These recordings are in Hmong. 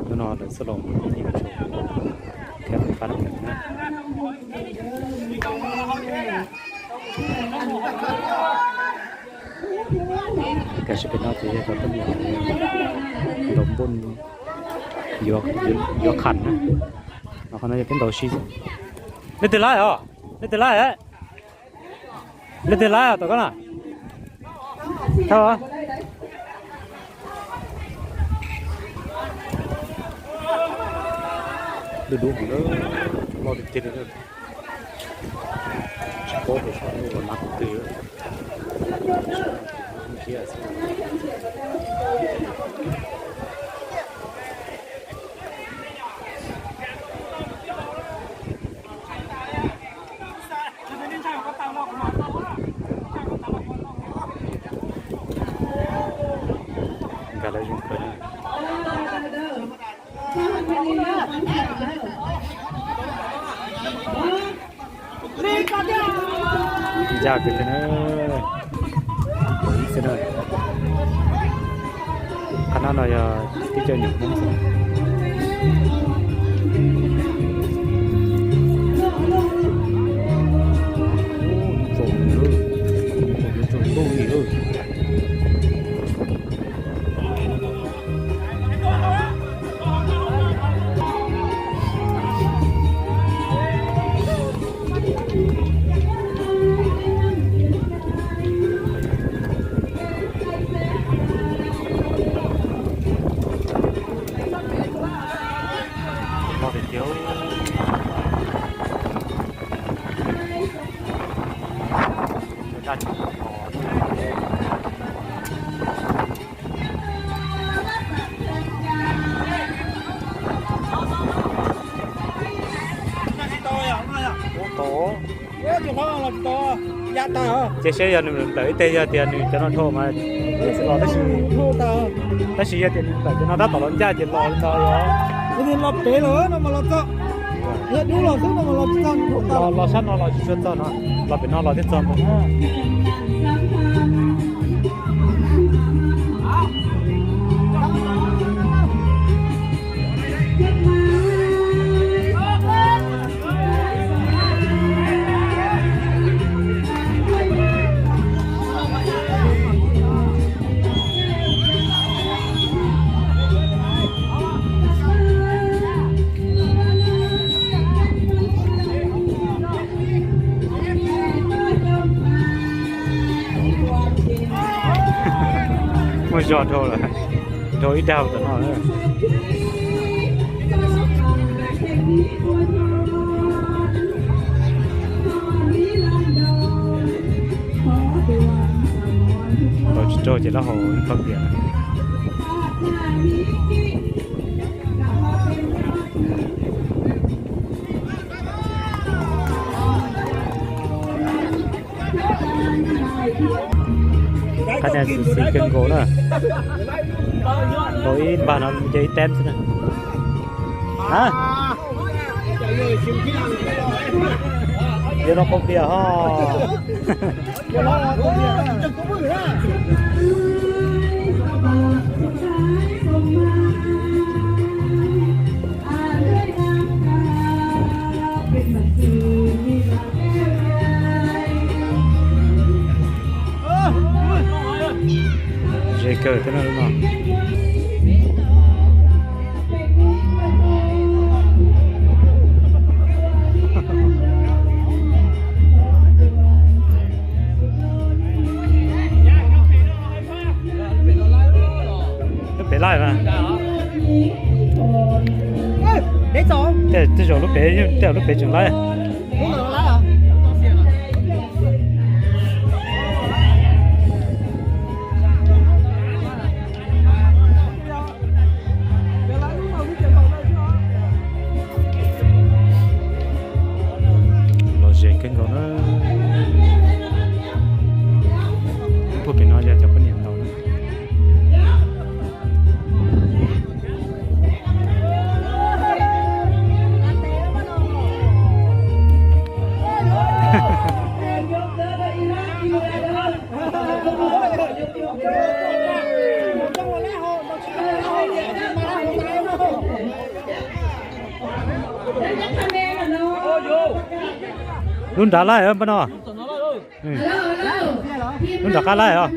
Hnub no lawv txoj laus mus yeej tsum thiab pab neeg na. Tiam sis pem no ces yog cov poj niam ntaus npoj yuav qham na. Qhov no yog peb ntaus si. Leej twg laib os? Leej twg laib? Leej twg laib tom koj na? Thawj. Dub dub heev, loj tiag tiag li. Tsis paub tias sab no los nab qhov twg. Nkag lawv zoo kawg na. Ncaj kawg thiab na. Ib xwb na. Qhov no no yog tib co nyuam Hmoob xwb. Txaus, txaus ntuj li. Loj tiag tiag. Daj tsis tau. Ua tau. Cia seb yog nws tawm ib teg, yog tias nws cov no dhau mas tsis los, tab sis, tab sis yog tias nws tawm cov no tab tom los ncaj ces los li ntawd. Los pem los no mas los txog, yog dub los xwb no mas los tsis txog, los sab no los tsis tshua txog no, los pem no los thiaj txog ntawd. Muaj zog dhau lawm, dhau ib dag tom no. Tau tsis raug ces lawv haus ib khob bia. Qhov no xis xis kawg nkaus na. Ntaus ib npag no ces ib teb xwb na. Yog no qaug bia ho. Ze kawg thiab no lub no. Lub pem laij mas. Tej zaum lub pem, tej zaum lub pem tseem laij. Los ze kawg nkaus na. Puag pem no yog cov poj niam ntaus na. Lub nrad laij pab no. Lub nrad qab laij os.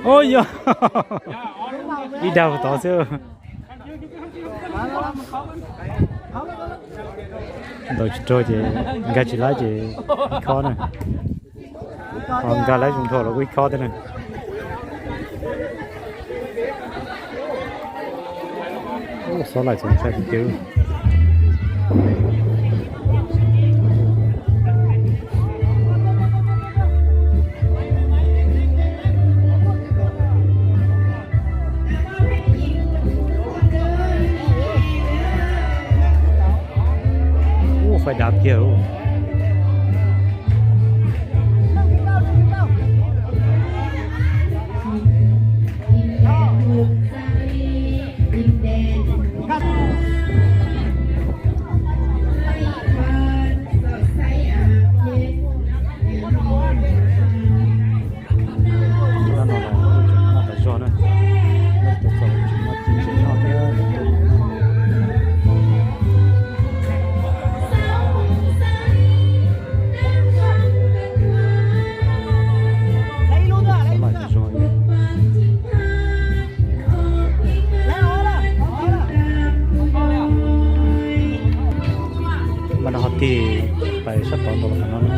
Ua yog ib dag tod xwb. Ntaus tsis raug ces nkag tsis laib ces ib khob na. Ho nkag laib zoo dhau los kuj ib khob thiab na. Xob laim txaus ntshai tiag tiag. Ua faib dav kiag. Tab no los kuj tseem noj tas zog na, tsis tau txog tseem noj ci ntses noj thiab. Mas no ho tig pais sab tod nkaus los qhov no na.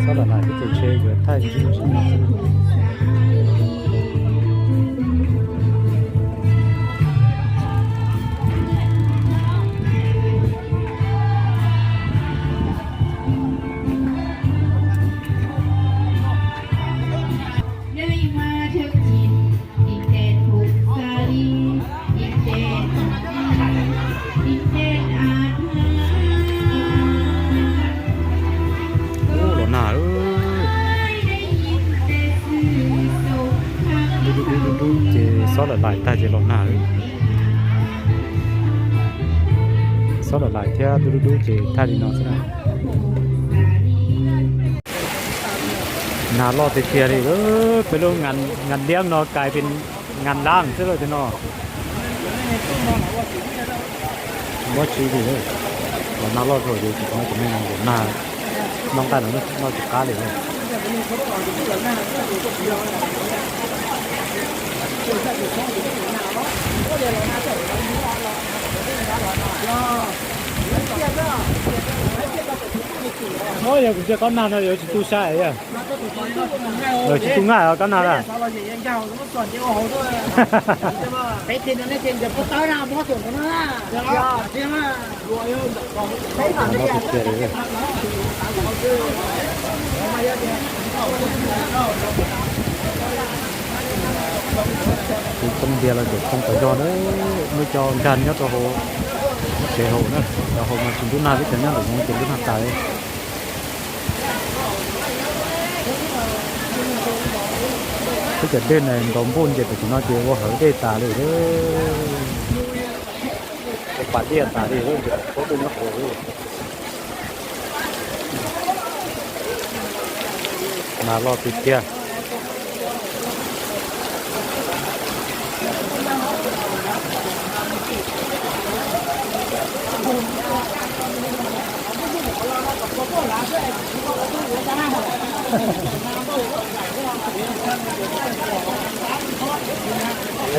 Xob laim laim thiab ces ntshe yuav thaij ntsib ntsib no xwb. Ub, los nag. Dub dub dub dub ces xob laim laim tag ces los nag. Xob laim laim thiab dub dub dub ces thaij li no xwb na. Nag loj tiag tiag li, peb lub ngas liab no kais pes ngas lab xwb lawm tiag no. Mob tsib li, los nag loj dhau ces tsis tau cov me nag, noj nqaij los noj tsis qab li. Yog kuv ntsia kob nag no yuav tsis tu sai yog. Tsis tu nqaij os kob nag a. Tus poob ntiag los ces poob tas zog na, muaj cov nkag nyob rau hauv tsev haus na, cov haus mas tsis ntub nag, peb cov nyob ntawm no ces ntub nag tas. Peb cov dej na ntaus npuj nce pem tim no ces ua hawv dej tas li, ua pas diaj tas li, nce pem pob tuj nyob hauv. Nag loj tiag tiag.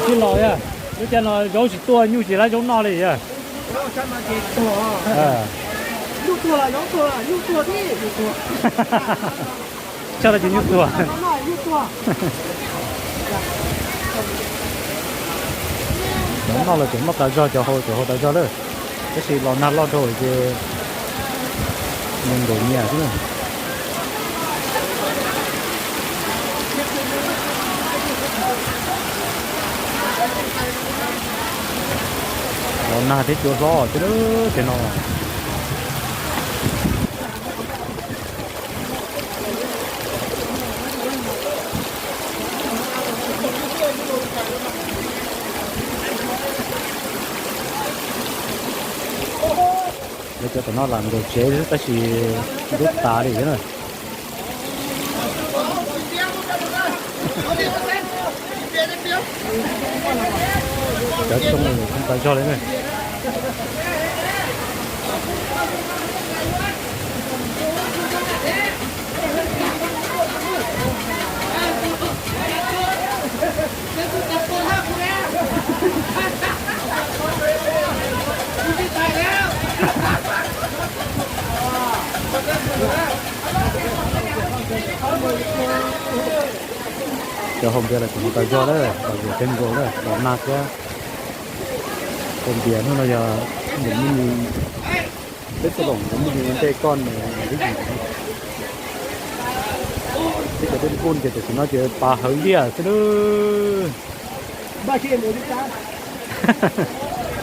Tij laug, lub caij no zaub tsis tuaj, nyuj tsis laib zaub noj li yog? Tshaj tau ces nyuj tuag. Cov noj los cov noj tas zog, cov haus cov haus tas zog lawm, tab sis los nag loj dhau ces me nkaus nyias xwb na. Los nag thiab cua hlob thiab lawm tiag no. Tam no lam nkaum tsev xwb tab sis ntub tas li na. Cov tsoo no coob tas zog li na. Cov haus npias los tseem tas zog lawm, los yuav peb nkaus lawm, los nag thiab. Haus npias hnub no yog nws muaj li, peb txoj loom nws muaj li ntej koj nws lub yim. Peb cov dej npuj ces tam sim no ces pas hawv liaj xwb lawm.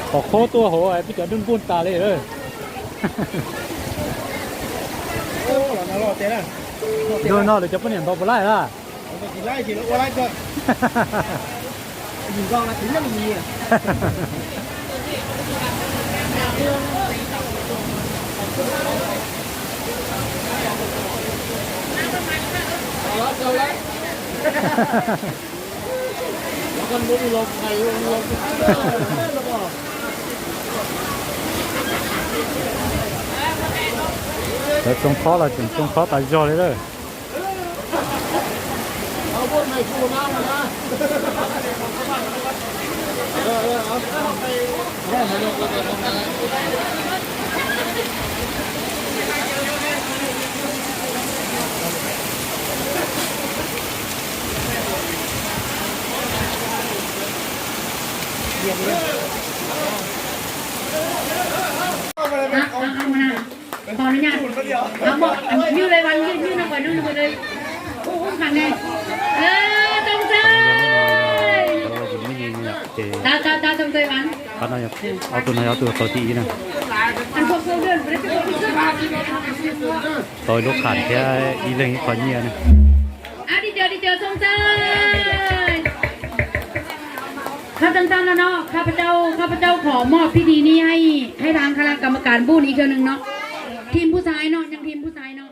Qhov qhuab tuaj hauv peb cov dej npuj tas li lawm. Ntuj no lawv cov poj niam ntaus puas laij na? Cov tsoo khob los tseem tsoo khob tas zog li lawm. Qhov no yog, yog li vas yog yog no kom nws ua ub ub nqaij ne. Txoos txhawj. Tau tau tau txoos txhawj vas. Qhov no, ob tug no yog ob tug tau thib ib na. Tau ib lub qham thiab ib leeg ib qho nyiaj na. Ab, di cov di cov txoos txhawj. Khab txoos txhawj no no, khab pab cau khab pab cau khom moj phij di ni hais hais thav kha la kam kas npuj ni kawg nws no. Thim npuj xais no, nyeej thim npuj xais no.